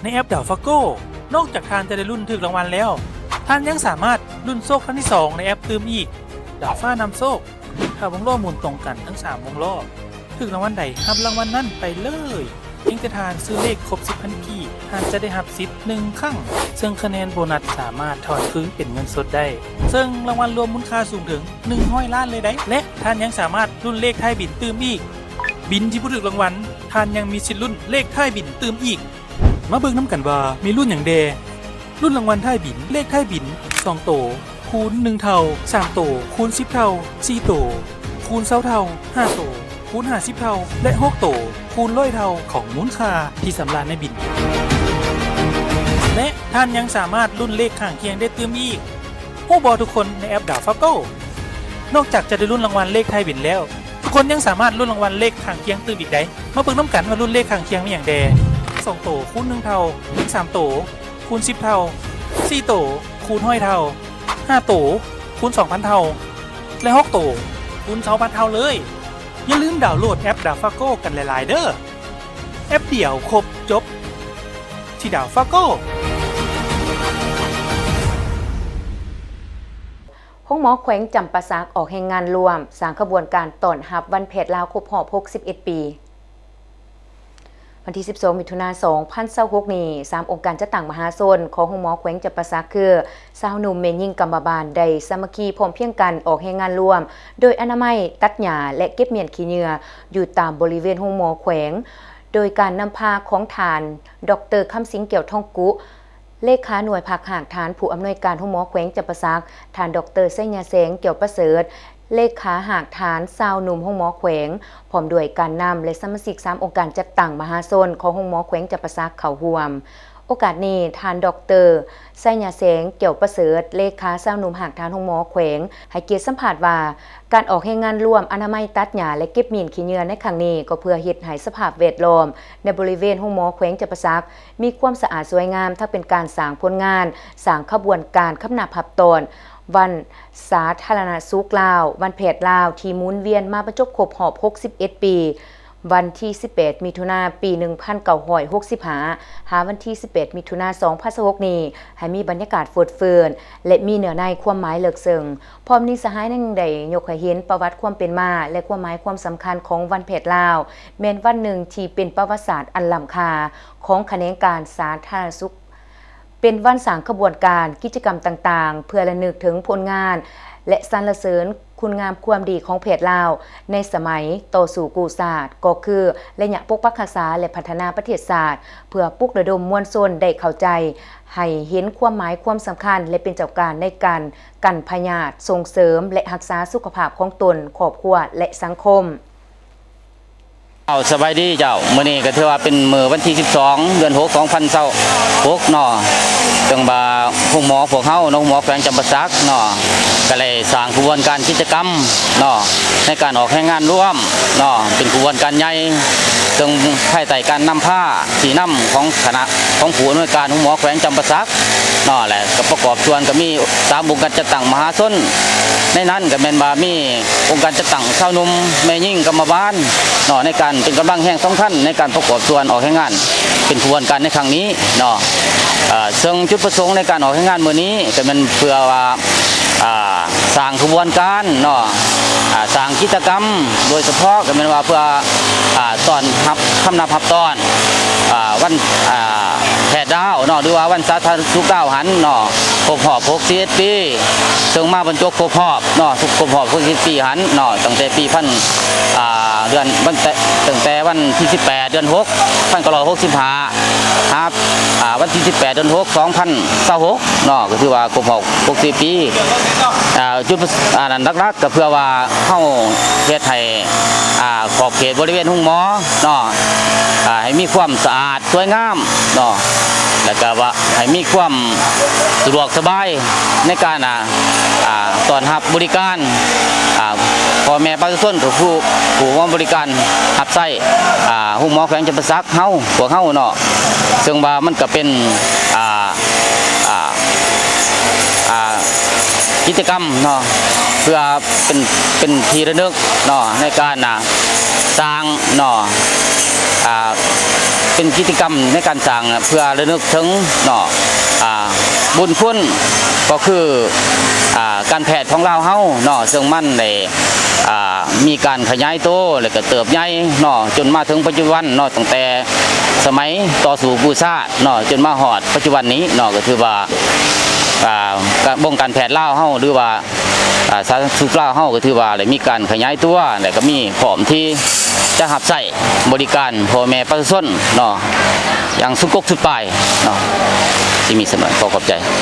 ໃນແອັບດາວຟາໂກ ນອກຈາກທ່ານຈະໄດ້ລຸ້ນຖືກລາງວັນແລ້ວ, ທ່ານຍັງສາມາດລຸ້ນໂຊກຄັ້ງທີສອງໃນແອັບຕື່ມອີກ. ດາວຟ້ານຳໂຊກ ຖ້າວົງລໍ້ໝູນຕົງກັນທັງສາມວົງລໍ້, ຖືກລາງວັນໃດຮັບລາງວັນນັ້ນໄປເລີຍ. ພຽງແຕ່ທ່ານຊື້ເລກຄົບສິບພັນກີບ, ທ່ານຈະໄດ້ຮັບສິດໜຶ່ງຄັ້ງ, ເຊິ່ງຄະແນນໂບນັດສາມາດຖອນຄືນເປັນເງິນສົດໄດ້. ເຊິ່ງລາງວັນລວມມູນຄ່າສູງເຖິງໜຶ່ງຮ້ອຍລ້ານເລີຍໃດ໋. ແລະ ທ່ານຍັງສາມາດລຸ້ນເລກທ້າຍບິນຕື່ມອີກ. ບິນທີ່ບໍ່ຖືກລາງວັນ, ທ່ານຍັງມີສິດລຸ້ນເລກທ້າຍບິນຕື່ມອີກ. ມາເບິ່ງນຳກັນວ່າມີລຸ້ນຫຍັງແດ່. ລຸ້ນລາງວັນທ້າຍບິນ, ເລກທ້າຍບິນ ສອງໂຕ ຄູນໜຶ່ງເທົ່າ, ສາມໂຕ ຄູນສິບເທົ່າ, ສີ່ໂຕ ຄູນຊາວເທົ່າ, ຫ້າໂຕ ຄູນຫ້າສິບເທົ່າ ແລະ ຫົກໂຕ ຄູນຮ້ອຍເທົ່າຂອງມູນຄ່າທີ່ຊຳລະໃນບິນ. ແລະ ທ່ານຍັງສາມາດລຸ້ນເລກຂ້າງຄຽງໄດ້ຕື່ມອີກ. ຮູ້ບໍ່ທຸກຄົນໃນແອັບດາວຟາໂກ ນອກຈາກຈະໄດ້ລຸ້ນລາງວັນເລກທ້າຍບິນແລ້ວ, ທຸກຄົນຍັງສາມາດລຸ້ນລາງວັນເລກຂ້າງຄຽງຕື່ມອີກໄດ້. ມາເບິ່ງນຳກັນວ່າລຸ້ນເລກຂ້າງຄຽງມີຫຍັງແດ່. ສອງໂຕ ຄູນໜຶ່ງເທົ່າ, ສາມໂຕ ຄູນສິບເທົ່າ, ສີ່ໂຕ ຄູນຮ້ອຍເທົ່າ, ຫ້າໂຕ ຄູນສອງພັນເທົ່າ ແລະ ຫົກໂຕ ຄູນຊາວພັນເທົ່າເລີຍ. ຢ່າລືມດາວໂຫຼດແອັບດາວຟາໂກກັນຫຼາຍໆເດີ້. ແອັບດຽວຄົບຈົບ ທີ່ດາວຟາໂກ. ໂຮງໝໍແຂວງຈຳປາສັກອອກແຮງງານຮ່ວມ ສ້າງຂະບວນການຕ້ອນຮັບວັນແພດລາວຄົບຮອບຫົກສິບເອັດປີ. ວັນທີສິບສອງ ມິຖຸນາ ສອງພັນຊາວຫົກນີ້ ສາມອົງການຈັດຕັ້ງມະຫາຊົນຂອງໂຮງໝໍແຂວງຈຳປາສັກ ຄື ຊາວໜຸ່ມແມ່ຍິງກຳມະບານ ໄດ້ສາມັກຄີພ້ອມພຽງກັນອອກແຮງງານຮ່ວມ ໂດຍອະນາໄມ, ຕັດຫຍ້າ ແລະ ເກັບມ້ຽນຂີ້ເຫຍື້ອ ຢູ່ຕາມບໍລິເວນໂຮງໝໍແຂວງ ໂດຍການນຳພາຂອງທ່ານ ດອກເຕີ ຄຳສິງ ແກ້ວທອງກຸ ເລຂາໜ່ວຍພັກຮາກຖານ ຜູ້ອຳນວຍການໂຮງໝໍແຂວງຈຳປາສັກ, ທ່ານ ດອກເຕີ ໄຊຍະແສງ ແກ້ວປະເສີດ ເລຂາຮາກຖານຊາວໜຸ່ມໂຮງໝໍແຂວງ, ພ້ອມດ້ວຍການນຳ ແລະ ສະມາຊິກສາມອົງການຈັດຕັ້ງມະຫາຊົນຂອງໂຮງໝໍແຂວງຈຳປາສັກເຂົ້າຮ່ວມ. ໂອກາດນີ້ ທ່ານ ດອກເຕີ ໄຊຍະແສງ ແກ້ວປະເສີດ ເລຂາຊາວໜຸ່ມຮາກຖານໂຮງໝໍແຂວງ ໃຫ້ກຽດສຳພາດວ່າ ການອອກແຮງງານຮ່ວມອະນາໄມ, ຕັດຫຍ້າ ແລະ ເກັບມ້ຽນຂີ້ເຫຍື້ອໃນຄັ້ງນີ້ ກໍເພື່ອເຮັດໃຫ້ສະພາບແວດລ້ອມໃນບໍລິເວນໂຮງໝໍແຂວງຈຳປາສັກມີຄວາມສະອາດສວຍງາມ, ທັງເປັນການສ້າງຜົນງານ, ສ້າງຂະບວນການຄຳນັບຮັບຕ້ອນວັນສາທາລະນະສຸກລາວ, ວັນແພດລາວ ທີ່ໝູນວຽນມາບັນຈົບຄົບຮອບຫົກສິບເອັດປີ. ວັນທີສິບແປດ ມິຖຸນາ ປີໜຶ່ງພັນເກົ້າຮ້ອຍຫົກສິບຫ້າ ຫາວັນທີສິບແປດ ມິຖຸນາ ສອງພັນຊາວຫົກນີ້ ໃຫ້ມີບັນຍາກາດຟົດຟື້ນ ແລະ ມີເນື້ອໃນຄວາມໝາຍເລິກເຊິ່ງ. ພ້ອມນີ້ ສະຫາຍຍັງໄດ້ຍົກໃຫ້ເຫັນປະຫວັດຄວາມເປັນມາ ແລະ ຄວາມໝາຍຄວາມສຳຄັນຂອງວັນແພດລາວ, ແມ່ນວັນໜຶ່ງທີ່ເປັນປະຫວັດສາດອັນລ້ຳຄ່າຂອງຂະແໜງການສາທາລະນະສຸກ. ເປັນວັນສ້າງຂະບວນການ, ກິດຈະກຳຕ່າງໆ ເພື່ອລະນຶກເຖິງຜົນງານ ແລະ ສັນລະເສີນຄຸນງາມຄວາມດີຂອງແພດລາວໃນສະໄໝຕໍ່ສູ້ກູ້ຊາດ, ກໍຄືໄລຍະປົກປັກຮັກສາ ແລະ ພັດທະນາປະເທດຊາດ, ເພື່ອປຸກລະດົມມວນຊົນໄດ້ເຂົ້າໃຈ, ໃຫ້ເຫັນຄວາມໝາຍຄວາມສຳຄັນ ແລະ ເປັນເຈົ້າການໃນການກັນພະຍາດ, ສົ່ງເສີມ ແລະ ຮັກສາສຸຂະພາບຂອງຕົນ, ຄອບຄົວ ແລະ ສັງຄົມ. ເຈົ້າ ສະບາຍດີເຈົ້າ. ມື້ນີ້ກໍຖືວ່າເປັນມື້ວັນທີສິບສອງ ເດືອນຫົກ ສອງພັນຊາວຫົກເນາະ, ເຊິ່ງວ່າໂຮງໝໍພວກເຮົາເນາະ, ໂຮງໝໍແຂວງຈຳປາສັກເນາະ ກໍໄດ້ສ້າງຂະບວນການກິດຈະກຳເນາະ ໃນການອອກແຮງງານລວມເນາະ, ເປັນຂະບວນການໃຫຍ່ ເຊິ່ງພາຍໃຕ້ການນຳພາຊີ້ນຳຂອງຄະນະຂອງຜູ້ອຳນວຍການໂຮງໝໍແຂວງຈຳປາສັກເນາະ ແລະ ກໍປະກອບສ່ວນກໍມີສາມອົງການຈັດຕັ້ງມະຫາຊົນ, ໃນນັ້ນກໍແມ່ນວ່າມີ ອົງການຈັດຕັ້ງຊາວໜຸ່ມແມ່ຍິງກຳມະບານເນາະ ໃນການເປັນກຳລັງແຮງສຳຄັນໃນການປະກອບສ່ວນອອກແຮງງານເປັນຂະບວນການໃນຄັ້ງນີ້ເນາະ. ເຊິ່ງຈຸດປະສົງໃນການອອກແຮງງານມື້ນີ້ກໍແມ່ນເພື່ອວ່າ ອ່າ ສ້າງຂະບວນການເນາະ, ອ່າ ສ້າງກິດຈະກຳ ໂດຍສະເພາະກໍແມ່ນວ່າເພື່ອ ອ່າ ຕ້ອນຮັບ ຄຳນັບຮັບຕ້ອນ ອ່າ ວັນ ອ່າ ແພດລາວເນາະ ຫຼືວ່າວັນສາທາລະນະສຸກລາວຫັ້ນເນາະ ຄົບຮອບຫົກສິບເອັດປີ ເຊິ່ງມາບັນຈົບຄົບຮອບເນາະ ຄົບຮອບຫົກສິບເອັດປີຫັ້ນເນາະ ຕັ້ງແຕ່ປີພັນ ອ່າ ເດືອນ ວັນແຕ່ ຕັ້ງແຕ່ວັນທີສິບແປດ ເດືອນຫົກ ພັນເກົ້າຮ້ອຍຫົກສິບຫ້າ ຫາ ອ່າ ວັນທີສິບແປດ ເດືອນຫົກ ສອງພັນຊາວຫົກເນາະ ກໍຖືວ່າຄົບຮອບຫົກສິບປີ. ອ່າ ຈຸດປະ ອັນນັ້ນຫຼັກໆ ກໍເພື່ອວ່າເຮົາເຮັດໃຫ້ ອ່າ ຂອບເຂດບໍລິເວນໂຮງໝໍເນາະ ອ່າ ໃຫ້ມີຄວາມສະອາດ ສວຍງາມເນາະ ແລ້ວກະວ່າໃຫ້ມີຄວາມສະດວກສະບາຍໃນການ ອ່າ ອ່າ ຕ້ອນຮັບບໍລິການ ອ່າ ພໍ່ແມ່ປະຊາຊົນ ກໍຜູ້ ຜູ້ມາບໍລິການຮັບໃຊ້ ອ່າ ໂຮງໝໍແຂວງຈຳປາສັກເຮົາ ພວກເຮົາເນາະ ເຊິ່ງວ່າມັນກະເປັນ ອ່າ ອ່າ ອ່າ ກິດຈະກຳເນາະ ເພື່ອເປັນ ເປັນທີ່ລະນຶກເນາະ ໃນການ ອ່າ ສ້າງເນາະ ອ່າ ເປັນກິດຈະກຳໃນການສ້າງເພື່ອລະນຶກເຖິງເນາະ ອ່າ ບຸນຄຸນ ກໍຄື ອ່າ ການແພດຂອງລາວເຮົາເນາະ ເຊິ່ງມັນໄດ້ ອ່າ ມີການຂະຫຍາຍໂຕ ແລະກະເຕີບໃຫຍ່ເນາະ ຈົນມາເຖິງປັດຈຸບັນເນາະ ຕັ້ງແຕ່ສະໄໝຕໍ່ສູ້ກູ້ຊາດເນາະ ຈົນມາຮອດປັດຈຸບັນນີ້ເນາະ ກໍຖືວ່າ ອ່າ ການ ວົງການແພດລາວເຮົາ ຫຼືວ່າ ອ່າ ສາທາລະນະສຸກລາວເຮົາກໍຖືວ່າໄດ້ມີການຂະຫຍາຍຕົວ ແລະກໍມີພ້ອມທີ່ຈະຮັບໃຊ້ບໍລິການພໍ່ແມ່ປະຊາຊົນເນາະ ຢ່າງສຸດກົກສຸດປາຍເນາະ. ທີ່ມີສ່ຳນັ້ນ ຂໍຂອບໃຈ.